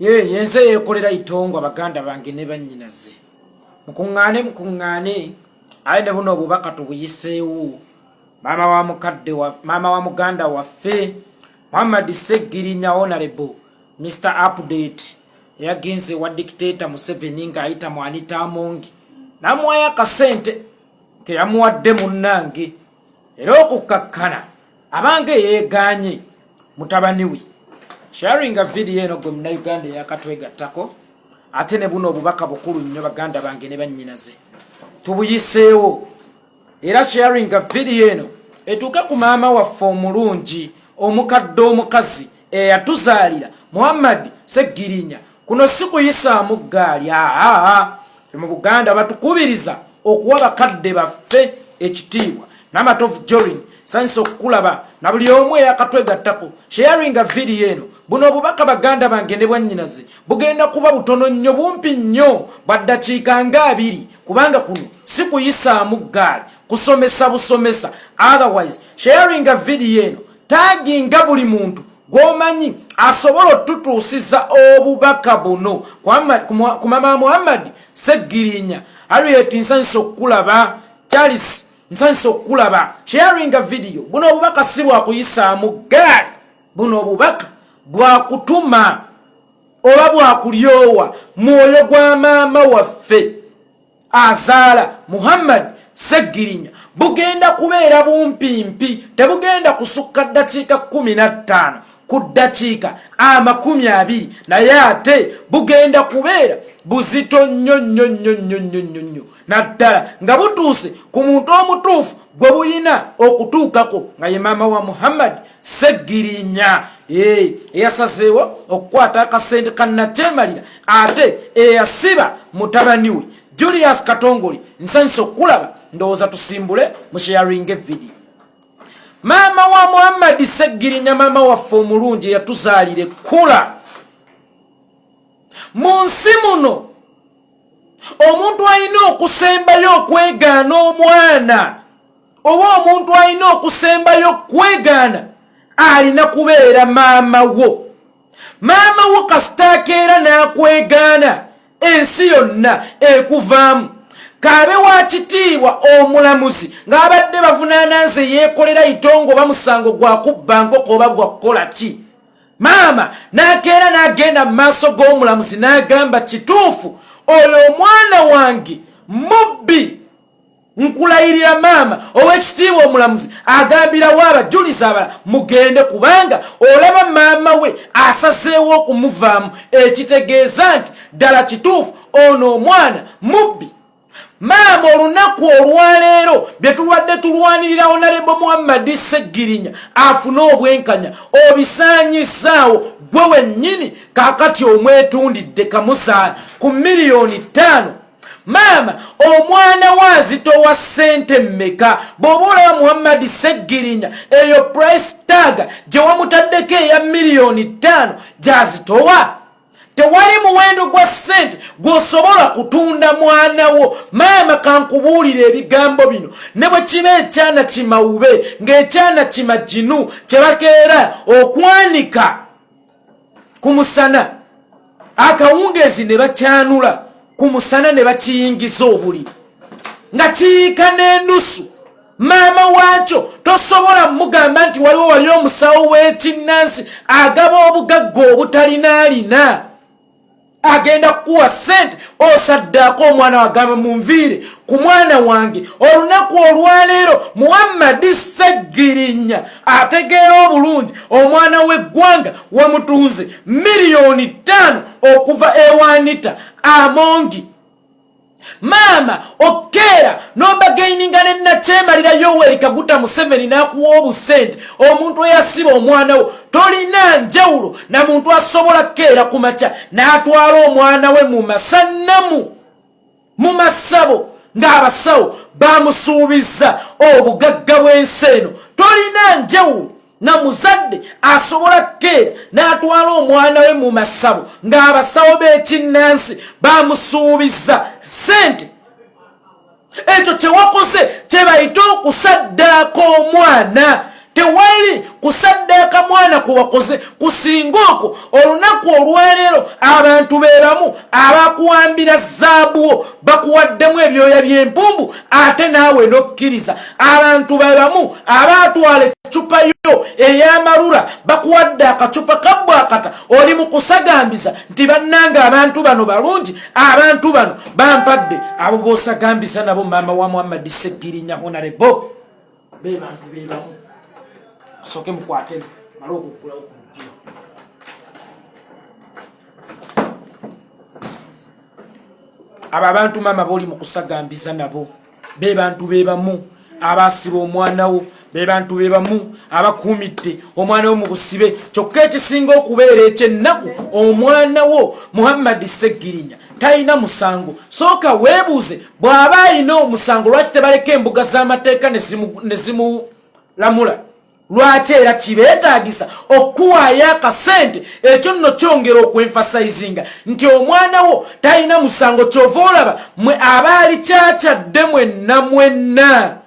Ye yenze yekolera itongwa baganda bange ne bannyinaze. Mukuŋŋaane mukuŋŋaane aye ne buno obubaka tubuyiseewo. Maama wa mukadde wa maama wa muganda waffe Muhammad Ssegirinya Honorable Mr Update eyagenze ewa dictator Museveni ng'ayita mu Anita Amongi n'amuwayo akasente ke yamuwadde munnange era okukkakkana abange yeegaanye mutabani we. Sharinga vidiyo eno gwe munnayuganda eyakatwegattako ate ne buno obubaka bukulu nnyo baganda bange ne bannyinaze tubuyiseewo era sharinga vidiyo eno etuuke ku maama waffe omulungi omukadde omukazi eyatuzaalira Muhammad Ssegirinya. Kuno si kuyisaamu ggaali aa mu Buganda batukubiriza okuwa bakadde baffe ekitiibwa. Namatovu Jorin sanyusa okukulaba na buli omu eyakatwegattako. Sharinga vidiyo eno. Buno obubaka baganda bange ne bwannyinaze bugenda kuba butono nnyo bumpi nnyo bwa ddakiika nga abiri kubanga kuno si kuyisaamu ggaali kusomesa busomesa. Otherwise sharinga vidiyo eno taginga buli muntu gw'omanyi asobola otutuusiza obubaka buno ku mama Muhammad Ssegirinya. Harriet nsanyusa okukulaba, Charles nsanyusa okukulaba. Sharinga vidiyo. Buno obubaka si bwakuyisaamu ggaali, buno obubaka bwakutuma oba bwakulyowa mwoyo gwa maama waffe azaala Muhammad Ssegirinya. Bugenda kubeera bumpimpi, tebugenda kusukka ddakiika 15 ku ddakiika 20, naye ate bugenda kubeera buzito nnyo nnyo nnyo nnyo nnyo nnyo nnyo, naddala nga butuuse ku muntu omutuufu gwe buyina okutuukako nga ye maama wa Muhammad Ssegirinya eyasazeewo okukwata akasente ka nakyemalira ate eyasiba mutabani we Julius Katongole. Nsanyusa okukulaba, ndowooza tusimbule mu sharinga evidiyo. Maama wa Muhammad Ssegirinya, maama waffe omulungi eyatuzaalira ekkula mu nsi muno, omuntu alina okusembayo okwegaana omwana oba omuntu alina okusembayo okwegaana alina kubeera maama wo. Maama wo kasita akeera n'akwegaana ensi yonna ekuvaamu. Kaabe wa kitiibwa omulamuzi ng'abadde bavunaana nze yeekolera itongo oba musango gwa kubba nkoko oba gwa kukola ki, maama n'akeera n'agenda mu maaso g'omulamuzi n'agamba kituufu oyo omwana wange mubbi, nkulayirira maama ow'ekitiibwa omulamuzi agambirawo abajulizi abala mugende, kubanga olaba maama we asazeewo okumuvaamu, ekitegeeza nti ddala kituufu ono omwana mubbi. Maama olunaku olwaleero bye tulwadde tulwanirira Honorable Muhammad Ssegirinya afune obwenkanya obisaanyizaawo gwe wennyini, kaakati omwetundidde kamuzaala ku miliyoni 5. Maama omwana we azitowa ssente mmeka? Bw'oba olaba Muhammad Ssegirinya eyo price tag gye wamutaddeko eya miliyoni 5 gy'azitowa, tewali muwendo gwa ssente gw'osobola kutunda mwana wo. Maama kankubuulira ebigambo bino, ne bwe kiba ekyana kimawube ng'ekyana kimaginu kye bakeera okwanika ku musana akawungeezi ne bakyanula ku musana ne bakiyingiza obuliri nga kiyiika n'endusu, maama waakyo tosobola mugamba nti waliwo wali omusawo w'ekinnansi agaba obugagga obutalina agenda kukuwa ssente osaddaako omwana wagamba munviire ku mwana wange. Olunaku olwaleero Muhammadi Ssegirinya ategeera obulungi omwana w'eggwanga wamutunze miliyoni 5 okuva ewa Anita Amongi. Maama okeera n'obagaininga ne nakyemalira Yoweri Kaguta Museveni n'akuwa obusente, omuntu eyasiba omwana wo tolina njawulo na muntu asobola kukeera ku makya n'atwala omwana we mu masannamu mu masabo ng'abasawo bamusuubizza obugagga bw'ensi eno. Tolina njawulo na muzadde asobola kukeera n'atwala omwana we mu masabo ng'abasawo b'ekinnansi bamusuubizza ssente. Ekyo kye wakoze kye bayita okusaddaaka omwana. Tewali kusaddaaka mwana kwe wakoze kusinga okwo. Olunaku olwaleero abantu be bamu abakuwambira zaabu wo bakuwaddemu ebyoya by'empumbu ate naawe n'okkiriza. Abantu be bamu abaatwala eccupa yo ey'amalula bakuwadde akacupa kabbwakata, oli mu kusagambiza nti bannange abantu bano balungi, abantu bano bampadde. Abo b'osagambiza nabo maama wa Muhammad Ssegirinya Honarebo be bantu be bamu. Sooke mukwate male okuggulawo ku luggi. Abo abantu maama b'oli mu kusagambiza nabo be bantu be bamu abaasiba omwana wo, be bantu be bamu abakuumidde omwana wo mu busibe. Kyokka ekisinga okubeera ekyennaku, omwana wo Muhammadi Ssegirinya talina musango. Sooka weebuuze, bw'aba alina omusango lwaki tebaleka embuga z'amateeka ne zimulamula? Lwaki era kibeetaagisa okukuwaayo akasente? Ekyo nno kyongera okwenfasayizinga nti omwana wo talina musango. Kyova olaba mwe abaali kyakyadde mwenna mwenna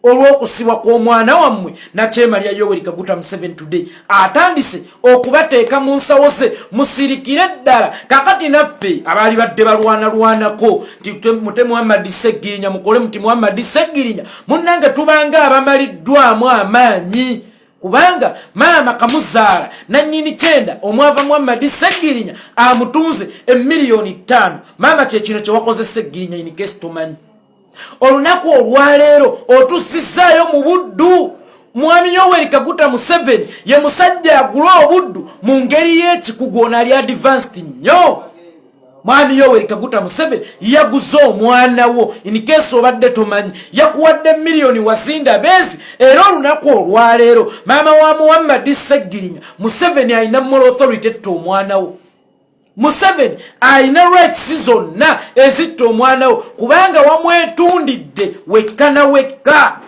olw'okusibwa kw'omwana wammwe Nakyemalya Yoweri Kaguta Museveni today atandise okubateeka mu nsawo ze, musirikire ddala. Kakati naffe abaali badde balwanalwanako nti mute Muhammad Ssegirinya, mukole muti Muhammad Ssegirinya, munnange tubanga abamaliddwamu amaanyi, kubanga maama kamuzaala nannyini kyenda omwava Muhammad Ssegirinya amutunze emiliyoni 5. Maama, kyekino kyewakoze Ssegirinya, in case tomanyi, olunaku olwaleero otussizaayo mu buddu. Mwami Yoweri Kaguta Museveni ye musajja agula obuddu mu ngeri y'ekikugu, ono ali advanced nnyo. Mwami Yoweri Kaguta Museveni yaguze omwana wo, in case obadde tomanyi, yakuwadde miliyoni wazinda beezi. Era olunaku olwaleero maama wa Muhammadi Ssegirinya, Museveni alina moral authority etta omwana wo. Museveni alina rights zonna ezitta omwana wo, kubanga wamwetundidde wekka na wekka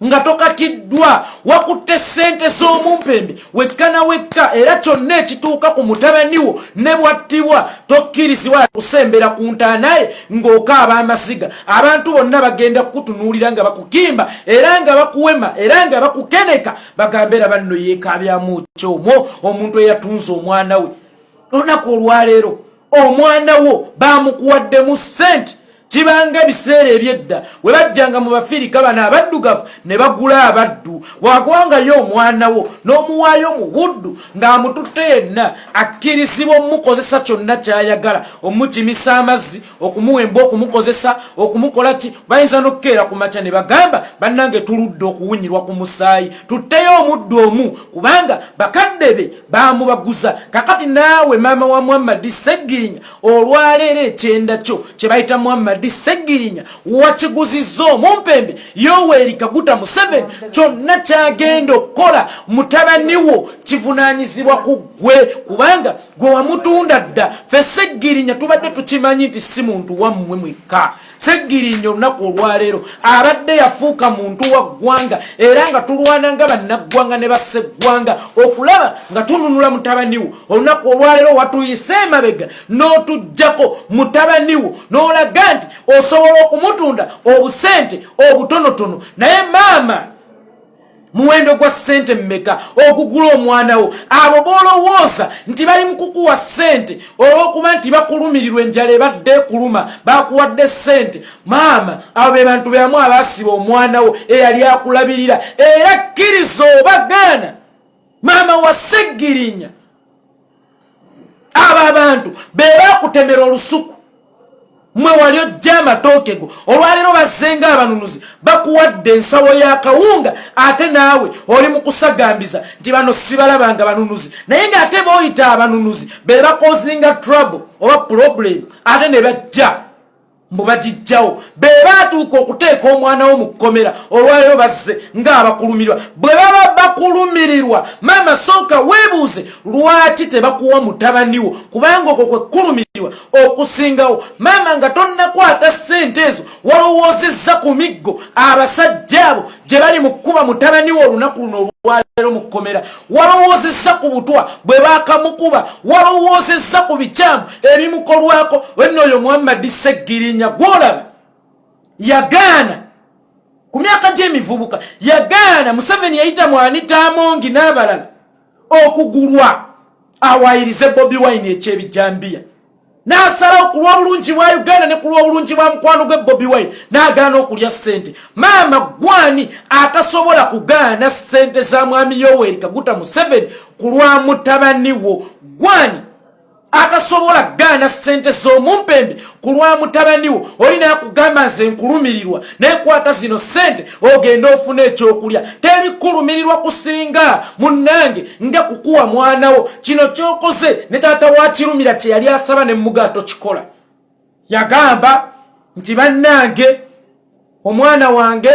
nga tokakiddwa, wakutte ssente z'omumpembe wekka na wekka. Era kyonna ekituuka ku mutabani wo ne bwattibwa, tokkirizibwa kusembera ku ntaanaye ng'okaaba amaziga. Abantu bonna bagenda kukutunuulira nga bakukimba era nga bakuwema era nga bakukeneka, bagambe era banno yeekaabyamu kyomwo omuntu eyatunze omwana we. Olunaku olwaleero omwana wo bamukuwaddemu ssente. Kibanga ebiseera ebyedda we bajjanga mu Bafirika bano abaddugavu ne bagula abaddu, wagwangayo omwana wo n'omuwaayo mu buddu ng'amututte yenna, akkirizibwa omukozesa kyonna ky'ayagala, omukimisa amazzi, okumuwa embwa, okumukozesa, okumukola ki. Bayinza n'okukeera ku makya ne bagamba, bannange tuludde okuwunyirwa ku musaayi, tutteyo omuddu omu, kubanga bakadde be bamubaguza. Kakati naawe maama wa Muhammadi Ssegirinya, olwaleero ekyenda kyo kye bayita Muhammadi Ssegirinya wakiguzizza omumpembe Yoweri Kaguta Museveni. Kyonna kyagenda okukola mutabani wo kivunaanyizibwa ku ggwe, kubanga gwe wamutunda dda. Ffe Ssegirinya tubadde tukimanyi nti si muntu wammwe mwekka. Ssegirinya olunaku olwaleero abadde yafuuka muntu wa ggwanga, era nga tulwana nga bannaggwanga ne basseggwanga okulaba nga tununula mutabani wo. Olunaku olwaleero watuyise emabega n'otuggyako mutabani wo n'olaga nti osobola okumutunda obusente obutonotono. Naye maama, muwendo gwa ssente mmeka ogugula omwana wo? Abo b'olowooza nti bali mu kukuwa ssente olw'okuba nti bakulumirirwa enjala ebadde ekuluma, bakuwadde ssente, maama, abo be bantu bebamu abaasiba omwana wo eyali akulabirira. Era kkiriza oba gaana, maama wa Ssegirinya, abo abantu be bakutemera olusuku mwe wali ojja amatooke go. Olwaleero bazzenga abanunuzi, bakuwadde ensawo ya kawunga, ate naawe oli mu kusagambiza nti bano sibalabanga banunuzi, naye ng'ate booyita abanunuzi be bakozinga trouble oba problem, ate ne bajja mbu bagijjawo. Be baatuuka okuteeka omwana wo mu kkomera. Olwaleero bazze ng'abakulumirirwa. Bwe baba bakulumirirwa, maama, sooka weebuuze lwaki tebakuwa mutabani wo, kubanga okwo kwe kulumirirwa okusingawo. Maama, nga tonnakwata ssente ezo, walowoozezza ku miggo abasajja abo gye bali mu kkuba mutabani wo olunaku luno olwaleero mu kkomera? Walowoozezza ku butwa bwe baakamukuba? Walowoozezza ku bikyamu ebimukolwako? Wenna oyo Muhammadi Ssegirinya gwolaba yagaana. Ku myaka gy'emivubuka yagaana. Museveni yayita mu Anita Amongi n'abalala okugulwa awayirize Bobi Wine ekyebijambiya, n'asalawo ku lw'obulungi bwa Uganda ne ku lw'obulungi bwa mukwano gwe Bobi Wine, n'agaana okulya ssente. Maama, gwani atasobola kugaana ssente za Mwami Yoweri Kaguta Museveni ku lwa mutabani wo? Gwani atasobola kugaana ssente z'omumpembe ku lwa mutabani wo? Oli naakugamba, "Nze nkulumirirwa, naye kwata zino ssente ogende ofune ekyokulya." Teri kulumirirwa kusinga, munnange, nga kukuwa mwana wo. Kino kyokoze ne taata wa Kirumira kye yali asaba ne muga tokikola. Yagamba nti, "Bannange, omwana wange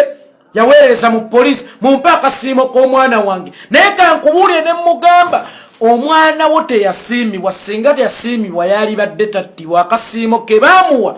yaweereza mu poliisi, mumpe akasiimo k'omwana wange." Naye kankubuulire, ne mugamba, omwana wo teyasiimibwa. Singa teyasiimibwa, yalibadde tattibwa. Akasiimo ke baamuwa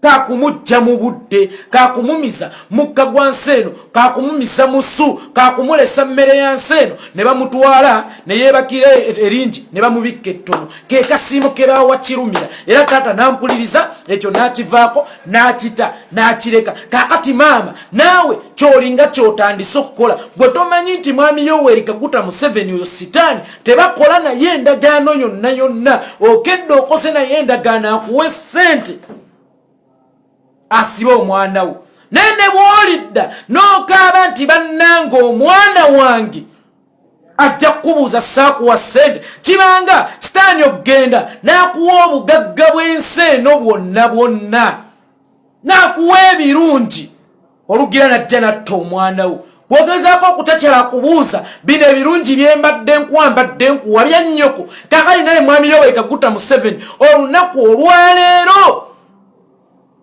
kakumujja mu budde, kakumumiza mukka gwa nsi eno, kakumumiza musu, kakumulesa mmere ya nsi eno, ne bamutwala ne yeebakira eringi ne bamubikka ettono. Ke kasiimo ke bawa Kirumira. Era taata nampuliriza, ekyo n'akivaako, n'akita, n'akireka. Kaakati maama, naawe kyolinga kyotandise okukola. Gwe tomanyi nti Mwami Yoweri Kaguta Museveni oyo sitaani, tebakola naye endagaano yonna yonna. Okedde okoze naye endagaano akuwe ssente asibe omwana wo, naye ne bw'olidda n'okaaba nti, "Bannanga, omwana wange," ajja kukubuuza, "Saakuwa ssente?" Kibanga sitaani okugenda n'akuwa obugagga bw'ensi eno bwonna bwonna, n'akuwa ebirungi, olugira najja natta omwana wo. Bw'ogezaako okutakyala kubuuza, "Bino ebirungi byembadde nkuwa, mbadde nkuwa bya nnyoko?" Kakali naye Mwami Yoweri Kaguta Museveni olunaku olwaleero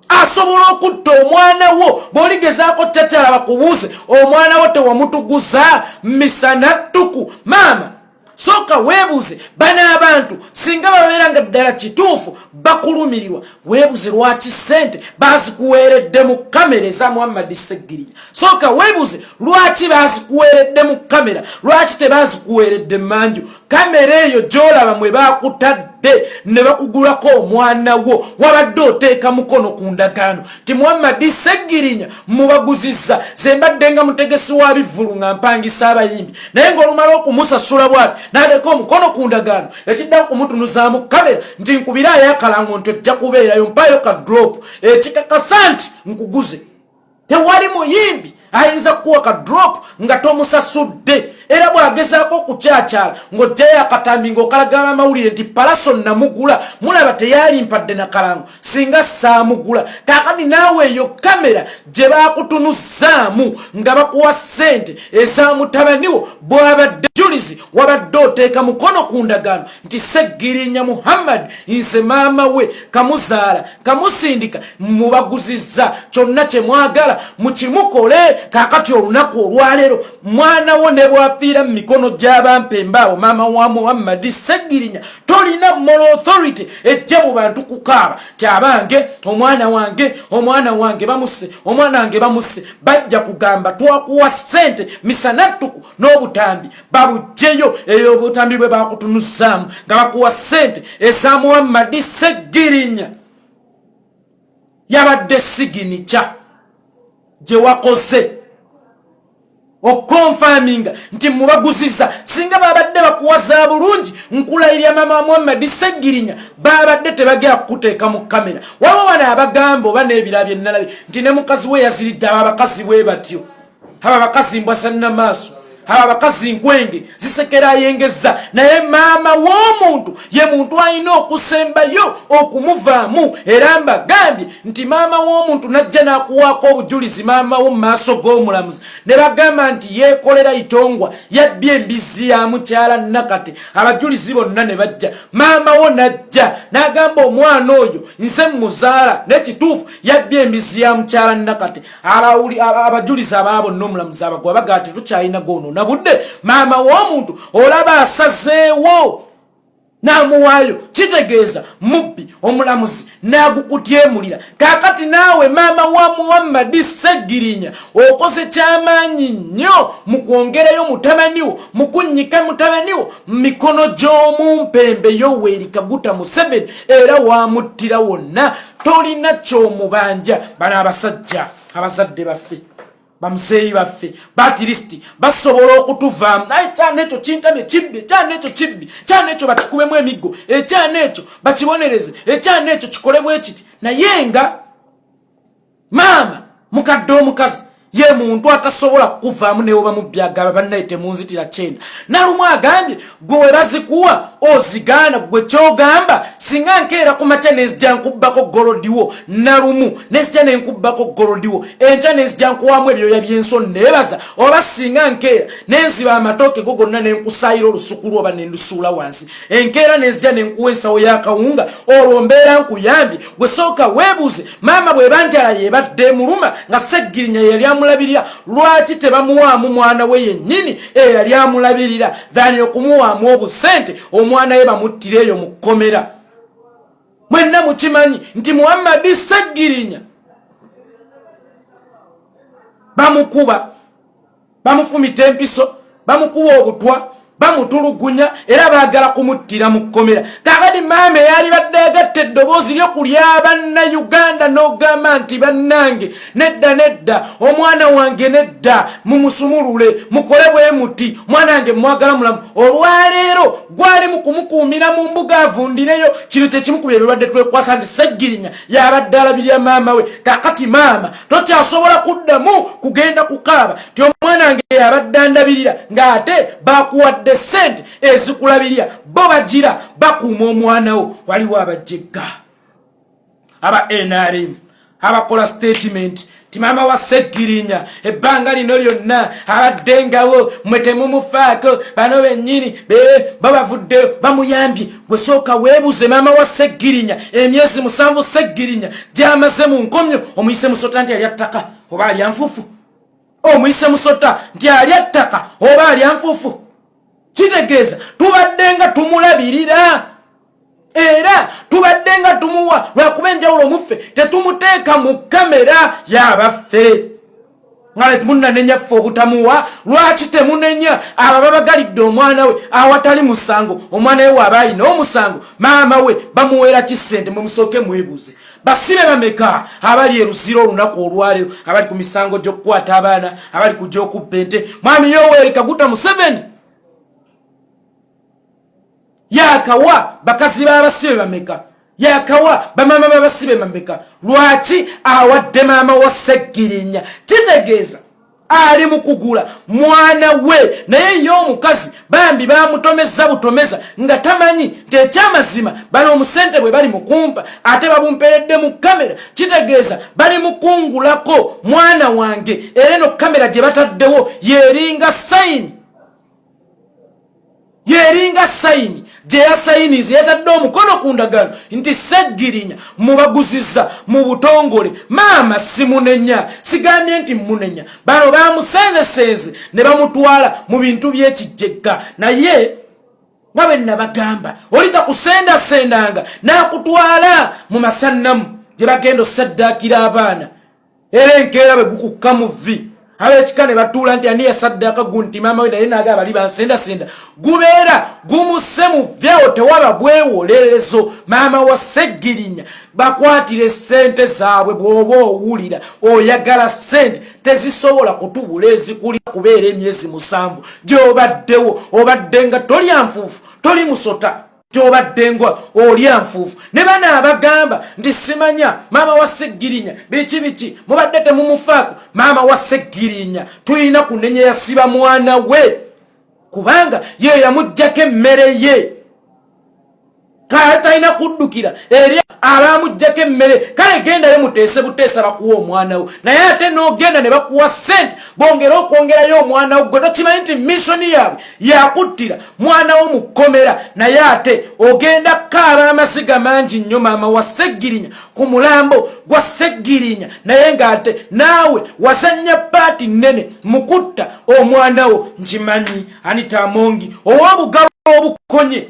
asobola okutta omwana wo. Bw'oligezaako takyala bakubuuze, "Omwana wo tewamutuguza misana ttuku?" Maama, sooka weebuuze, bano abantu singa babeera nga ddala kituufu bakulumirirwa, weebuze lwaki ssente bazikuweeredde mu kamera eza Muhammadi Seggirinya. Sooka weebuze lwaki bazikuweeredde mu kamera, lwaki tebazikuweeredde manju. Kamera eyo gy'olaba mwe bakutadde ne bakugulako omwana wo, wabadde oteeka mukono ku ndagaano ti Muhammadi Seggirinya mubaguzizza. Ze mbadde nga mutegesi wa bivvulu nga mpangisa abayimbi, naye ng'olumala okumusasula bwati n'aleka omukono ku ndagaano, ekiddako kumutunuzaamu kamera nti, "Nkubiraayo akalango nti ojja kubeerayo, mpaayo ka drop ekikakasa nti nkuguze." Tewali muyimbi ayinza kukuwa ka drop nga tomusasudde. Era bw'agezaako okukyakyala ng'ojjayo akatambi ng'okalagala amawulire nti, "Palaso namugula, mulaba teyalimpadde na kalango singa saamugula." Kaakati naawe eyo kamera gye baakutunuzaamu nga bakuwa ssente eza mutabaniwo, bw'abadde julizi, wabadde oteeka mukono ku ndagaano nti, "Seggirinya Muhammad, nze maama we, kamuzaala, kamusindika, mubaguzizza, kyonna kye mwagala mukimukole." Kaakati olunaku olwaleero mwana wo ne bwafiira mu mikono gy'abampembe abo, maama wa Muhammadi Seggirinya, tolina moral authority ejja mu bantu kukaaba ti, "Abange, omwana wange, omwana wange bamusse, omwana wange bamusse." Bajja kugamba, "Twakuwa ssente misanattuku n'obutambi babugjeyo." Eyo obutambi bwe bakutunuzaamu nga bakuwa ssente eza Muhammadi Seggirinya yabadde signature gye wakoze okonfaminga nti mubaguziza. Singa babadde bakuwa za bulungi, nkulayirya, mama Muhammadi Seggirinya, babadde tebagera kukuteeka mu kamera. Waliwo wano abagamba oba n'ebirala byenalabye nti ne mukazi we yaziridde. Abo abakazi bwe batyo, abo abakazi mbwa sannamaaso, abo abakazi nkwenge zisekera ayengeza. Naye maama w'omuntu ye muntu alina okusembayo okumuvaamu. Era mbagambye nti maama w'omuntu najja n'akuwaako obujulizi, maama wo, mu maaso g'omulamuzi, ne bagamba nti yeekolera itongwa yabbye embizzi ya mukyala Nakate. Abajulizi bonna ne bajja, maama wo najja n'agamba, "Omwana oyo nze muzaala, nekituufu yabbye embizzi ya mukyala Nakate." Abajulizi abaa bonna, omulamuzi abagwa bagaa, "Tetukyalina goonoona budde." Maama w'omuntu olaba asazeewo n'amuwaayo, kitegeeza mubbi. Omulamuzi n'agukutyemulira. Kaakati naawe maama wa Muhammadi Seggirinya okoze kyamaanyi nnyo mu kwongerayo mutabani wo, mu kunnyika mutabani wo mu mikono gy'omumpembe Yoweri Kaguta Museveni, era wamuttira wonna. Tolina kyomubanja. Bano abasajja abazadde baffe. Bamuzeeyi baffe batirisiti basobola okutuvaamu, naye kyana ekyo kintamye, kibbi ekyana ekyo, kibbi kyana ekyo, bakikubemu emiggo, ekyana ekyo bakibonereze, ekyana ekyo kikole bwe kiti. Naye nga maama mukadde omukazi ye muntu atasobola kukuvaamu newoba mubbi, agamba, "Bannaye, temunzitira kyenda." Nalumu agambye, "Gwe we bazikuwa ozigaana. Gwe kyogamba singa nkeera ku makya nenzija nkubbako golodiwo, nalumu nenzija nenkubbako golodiwo, enkya nenzija nkuwamu ebyoya byenso, neebaza? Oba singa nkeera nenziba amatooke go gonna, nenkusaayira olusuku lwo oba nendusuula wansi, enkeera nenzija nenkuwa ensawo y'akawunga, olwo mbeera nkuyambye?" Gwe sooka weebuuze, maama bw'eba njala yebadde emuluma nga Seggirinya yeyali amulabirira, lwaki tebamuwaamu mwana we yennyini eyali amulabirira, thani okumuwaamu obusente, omwana we bamuttira eyo mu kkomera? Mwenna mukimanyi nti Muhammadi Seggirinya bamukuba, bamufumita empiso, bamukuba obutwa, bamutulugunya, era baagala kumuttira mu kkomera. Kakati maama eyali badde agatta eddoboozi lyo ku lyabannayuganda n'ogamba nti, "Bannange, nedda, nedda, omwana wange nedda, mumusumulule, mukole bwe muti, omwana wange mwagala mulamu." Olwaleero gwali mu kumukuumira mu mbuga avundireyo. Kino kyekimu ku byebirwadde twekwasa nti Seggirinya yabadde alabirira maama we. Kakati maama tokyasobola kuddamu kugenda kukaaba ti omwana wange yabadde andabirira, ng'ate bakuwadde sente ezikulabirira, bo bagira bakuuma omwana wo. Waliwo abajjegga aba NRM abakola statement ti maama wa Seggirinya ebbanga lino lyonna abadde ngawo, mwe temumufaako, bano bennyini babavuddeyo bamuyambye. Gwe sooka weebuze, maama wa Seggirinya emyezi 7 Seggirinya gyamaze mu nkomyo, omuyise musota nti alya ttaka oba alya nfufu? Omuyise musota nti alya ttaka oba alya nfufu? Kitegeeza tubadde nga tumulabirira era tubadde nga tumuwa, lwakuba enjawulo muffe tetumuteeka mu kamera yabaffe nga munanenya ffe obutamuwa. Lwaki temunenya abo babagalidde omwana we awatali musango? Omwana we waaba alina omusango, maama we bamuweera ki sente? Mwemusooke mwebuuze, basibe bameka abali eruzira olunaku olwaleero, abali ku misango gy'okukwata abaana, abali ku gy'okubba ente? Mwami Yoweri Kaguta Museveni yakawa bakazi b'abasibe bameka? Yakawa bamaama b'abasibe bameka? Lwaki awadde maama wa Seggirinya? Kitegeeza ali mu kugula mwana we. Naye ye omukazi bambi bamutomeza butomeza nga tamanyi nti ekyamazima bano omusente bwe bali mukumpa ate babumperedde mu kamera, kitegeeza bali mukungulako mwana wange. Era eno kamera gye bataddewo yeringa sayini, yeringa sayini gye yasayinize, yatadde omukono ku ndagaano nti Seggirinya mubaguziza mu butongole. Maama simunenya, sigambye nti munenya. Bano bamusenzesenze ne bamutwala mu bintu by'ekijjegga. Naye nga bwe nabagamba, oli takusendasendanga n'akutwala mu masannamu gye bagenda osaddaakira abaana, era enkeera bwe gukukka mu vvi, ab'ekika ne batuula nti, "Ani yasaddaaka gu?" Nti, "Maama we." Naye naaga bali bansendasenda, gubeera gumuse mu vvi awo, tewaba bwewolerezo. Maama wa Seggirinya bakwatira essente zaabwe. Bw'oba owulira oyagala ssente, tezisobola kutubula ezikuli kubeera emyezi 7 gy'obaddewo, obadde nga tolya nfuufu, toli musota, gyobadde nga olya nfuufu. Ne bano abagamba nti simanya maama wa Seggirinya biki biki, mubadde temumufaako. Maama wa Seggirinya tulina kunenya yasiba mwana we, kubanga ye yamugjako emmere ye. Kale talina kuddukira eri abamugjako emmere. Kale gendayo muteese buteesa bakuwa omwana wo, naye ate n'ogenda ne bakuwa sente bongere okwongerayo omwana wo. Gwe tokimanyi nti mission yaabwe yakuttira mwana wo mu kkomera, naye ate ogenda kaaba amaziga mangi nnyo maama wa Seggirinya ku mulambo gwa Seggirinya, naye ng'ate naawe wazannya part nnene mu kutta omwana wo. Nkimanyi Anita Amongi ow'obugalo obukonye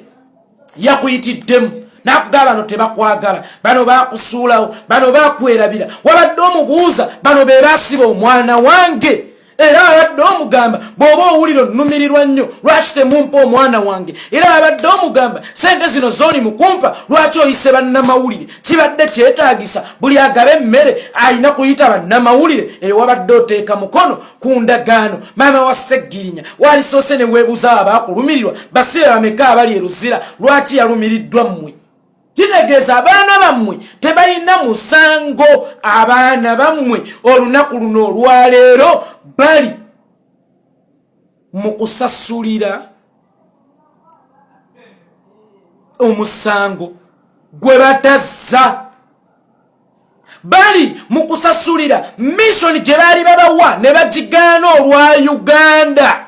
yakuyitiddemu nakugaba, bano tebakwagala, bano bakusuulawo, bano bakwerabira. Wabadde omubuuza, bano be basiba omwana wange. Era abadde omugamba bw'oba owulira onnumirirwa nnyo, lwaki temumpa omwana wange? Era abadde omugamba sente zino z'oli mukumpa, lwaki oyise bannamawulire? Kibadde kyetaagisa buli agaba emmere alina kuyita bannamawulire? Eyo wabadde oteeka mukono ku ndagaano. Maama wa Seggirinya, walisoose ne weebuuza abaakulumirirwa basibe bameka abali e Luzira, lwaki yalumiriddwa mmwe? Kitegeeza abaana bammwe tebalina musango. Abaana bammwe olunaku luno olwaleero bali mu kusasulira omusango gwe batazza, bali mu kusasulira mission gye baali babawa ne bagigaana olwa Uganda.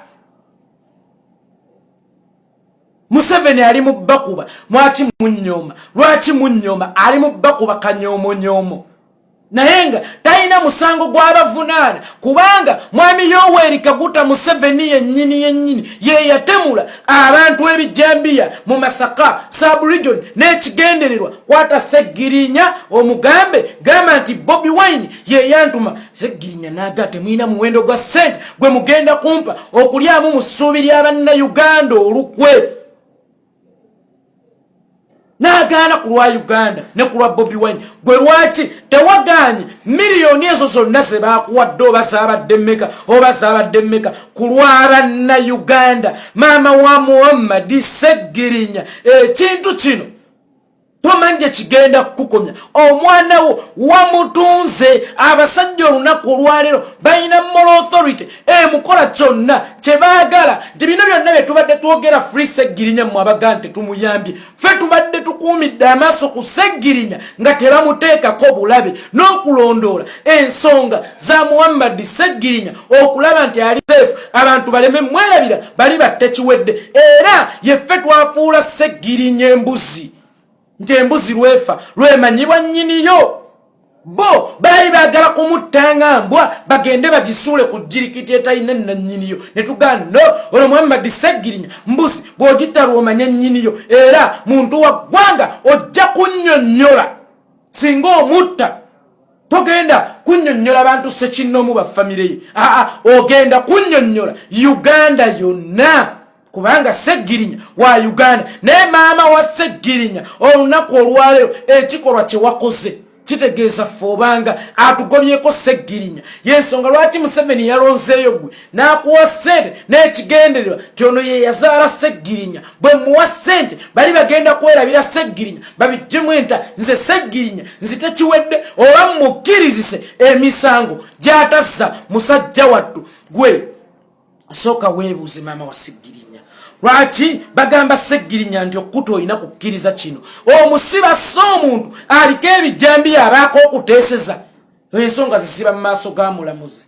Museveni ali mu bakuba. Lwaki munyooma? Lwaki munyooma? Ali mu bakuba kanyomonyoomo, naye nga talina musango gw'abavunaana, kubanga Mwami Yoweri Kaguta Museveni yennyini yennyini ye yatemula abantu ebijambiya mu Masaka subregion n'ekigendererwa kwata Seggirinya, omugambe gamba nti Bobi Wine ye yantuma. Seggirinya n'aga temulina muwendo gwa ssente gwe mugenda kumpa okulyamu mu ssuubi lya Bannayuganda olukwe, n'agaana ku lwa Uganda ne ku lwa Bobi Wine. Gwe lwaki tewagaanye miliyoni ezo zonna ze baakuwadde, oba zaabadde mmeka, oba zaabadde mmeka, ku lwa Bannayuganda? Maama wa Muhammadi Seggirinya, ekintu kino tomanyi gye kigenda kukukomya. Omwana wo wamutunze. Abasajja olunaku olwaleero balina moral authority emukola kyonna kye baagala, nti bino byonna bye tubadde twogera, free Seggirinya, mmwe abagaa nti tumuyambye, ffe tubadde tukuumidde amaaso ku Seggirinya nga tebamuteekako bulabe n'okulondoola ensonga za Muhammadi Seggirinya okulaba nti ali safe, abantu baleme mwerabira bali batte kiwedde. Era yeffe twafuula Seggirinya embuzi, nti embuzi lwefa lwemanyibwa nnyiniyo. Bo baali baagala kumutta nga mbwa, bagende bagisuule ku jirikiti etalina nannyiniyo, ne tugamba no, ono Muhammadi Seggirinya mbuzi, bw'ogitta lw'omanya nnyiniyo. Era muntu wa ggwanga, ojja kunnyonnyola singa omutta. Togenda kunnyonnyola bantu sekinnoomu ba famire ye, aa, ogenda kunnyonnyola Uganda yonna, kubanga Seggirinya wa Uganda. Naye maama wa Seggirinya, olunaku olwaleero ekikolwa kye wakoze kitegeeza ffe obanga atugobyeko Seggirinya. Yensonga lwaki Museveni yalonzeeyo gwe n'akuwa ssente n'ekigendererwa nti ono ye yazaala Seggirinya, bwe muwa ssente bali bagenda kwerabira Seggirinya, babijjemu enta, nze Seggirinya nzite kiwedde, oba mukkirizise emisango gy'atazza musajja wattu. Gwe sooka weebuuze, maama wa Seggirinya, lwaki bagamba Seggirinya nti okkuta olina kukkiriza kino? Omusiba si omuntu aliko ebijambiya abaako okuteeseza. Ensonga ziziba mu maaso ga mulamuzi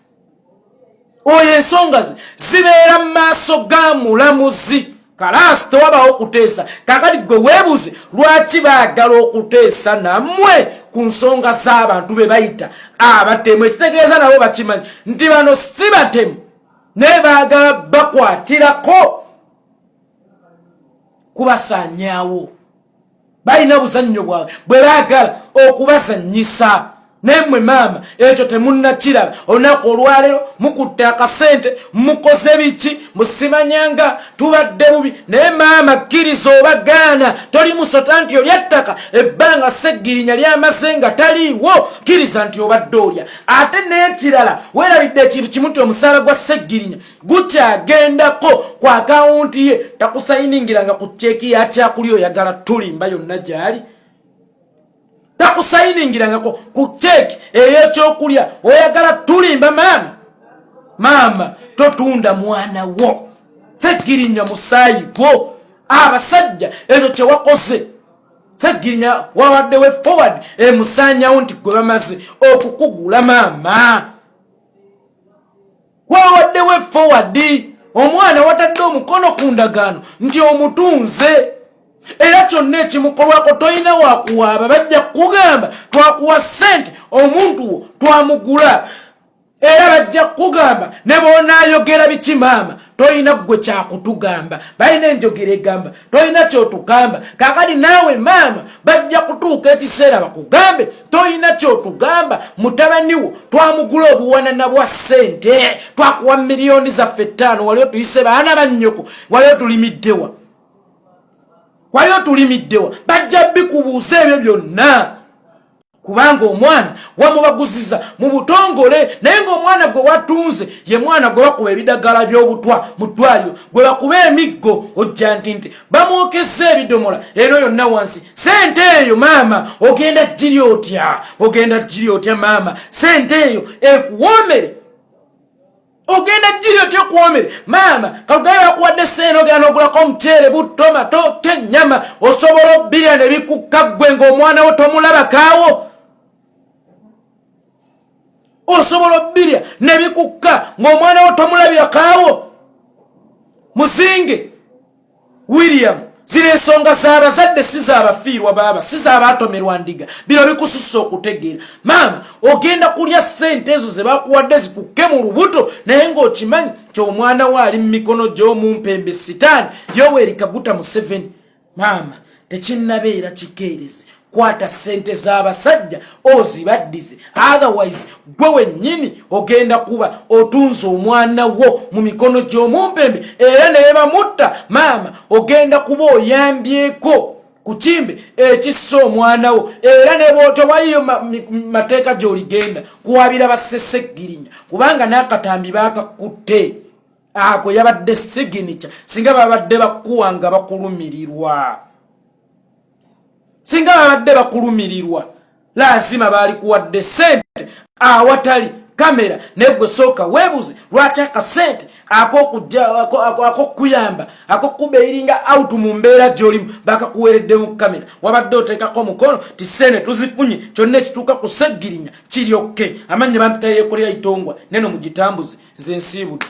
oyo, ensonga ze zibeera mu maaso ga mulamuzi kalaasi, tewabawo okuteesa. Kakati gwe weebuuze lwaki baagala okuteesa nammwe ku nsonga z'abantu be bayita abatemu? Ekitegeeza nabo bakimanyi nti bano si batemu, naye baagala bakwatirako kubasaanyaawo. Balina obuzannyo bwabwe bwe baagala okubazannyisa, naye mmwe maama ekyo temunnakiraba. Olunaku olwaleero mukutte akasente, mukoze biki, musimanyanga tubadde bubi. Naye maama, kkiriza oba gaana, toli musota nti olya ttaka. Ebbanga Seggirinya lyamaze nga taliiwo, kkiriza nti obadde olya. Ate n'ekirala, weerabidde ekintu kimu, nti omusaala gwa Seggirinya gukyagendako ku akawunti ye. Takusayiningiranga ku ceeki ya kyakulya? Oyagala tulimba? Yonna gyali, takusayiningirangako ku ceeki ey'ekyokulya? Oyagala tulimba, maama? Maama, totunda mwana wo Seggirinya, musaayi gwo. Abasajja, ekyo kyewakoze Seggirinya wawadde way forward emusaanyawo, nti gwe bamaze okukugula. Maama, wawadde way forward omwana, watadde omukono ku ndagaano nti omutunze, era kyonna ekimukolwako tolina wakuwaaba. Bajja kukugamba twakuwa ssente, omuntu wo twamugula. Era bajja kukugamba ne bw'onaayogera biki maama, tolina ggwe kyakutugamba. Balina enjogera egamba tolina kyotugamba. Kakati naawe maama bajja kutuuka ekiseera bakugambe tolina kyotugamba. Mutabani wo twamugula obuwanana bwa ssente, twakuwa miliyoni zaffe 5, wali otuyise baana bannyoko, wali otulimiddewa, wali otulimiddewa. Bajja bikubuuza ebyo byonna kubanga omwana wamubaguziza mu butongole, naye ng'omwana gwe watunze ye mwana gwe bakuba ebidagala by'obutwa mu ddwaliro, gwe bakuba emiggo ojja nti nti bamwokezza ebidomola eno yonna wansi. Sente eyo maama ogenda giri otya? Ogenda giri otya maama? Sente eyo ekuwoomere, ogenda giri otya okuwoomere maama? Kalugayo bakuwadde sente, ogenda n'ogulako omuceere, butto, matooke, ennyama, osobola obbirya ne bikukka ggwe ng'omwana wo tomulabakaawo. Osobola obbirya ne bikukka ng'omwana wo tomulabirakawo. Muzinge William, zino ensonga z'abazadde, si z'abafiirwa baaba, si z'abaatomerwa ndiga. Bino bikusussa okutegeera. Maama ogenda kulya ssente ezo ze bakuwadde zikukke mu lubuto, naye ng'okimanyi nti omwana wo ali mu mikono gy'omumpembe Sitaani Yoweri Kaguta Museveni. Maama, tekinnabeera kikeerezi. Kwata ssente z'abasajja ozibaddize, otherwise gwe wennyini ogenda kuba otunze omwana wo mu mikono gy'omumpembe, era naye bamutta. Maama, ogenda kuba oyambyeko ku kimbe ekissa omwana wo, era ne bw'otewayiyo mateeka gy'oligenda kuwabira basseseggirinya, kubanga n'akatambi baakakutte ako yabadde siginica. Singa babadde bakuwa nga bakulumirirwa, singa babadde bakulumirirwa, lazima baalikuwadde sente awatali kamera. Naye gwe sooka weebuze lwaki akasente akokuyamba, akokubeeringa out mu mbeera gy'olimu, bakakuweredde mu kamera. Wabadde oteekako omukono ti sente tuzifunye, kyonna ekituuka ku Seggirinya kiryokke. Amannya bampita Yeekolera Itongwa, neno mugitambuze. Nze nsiibudde.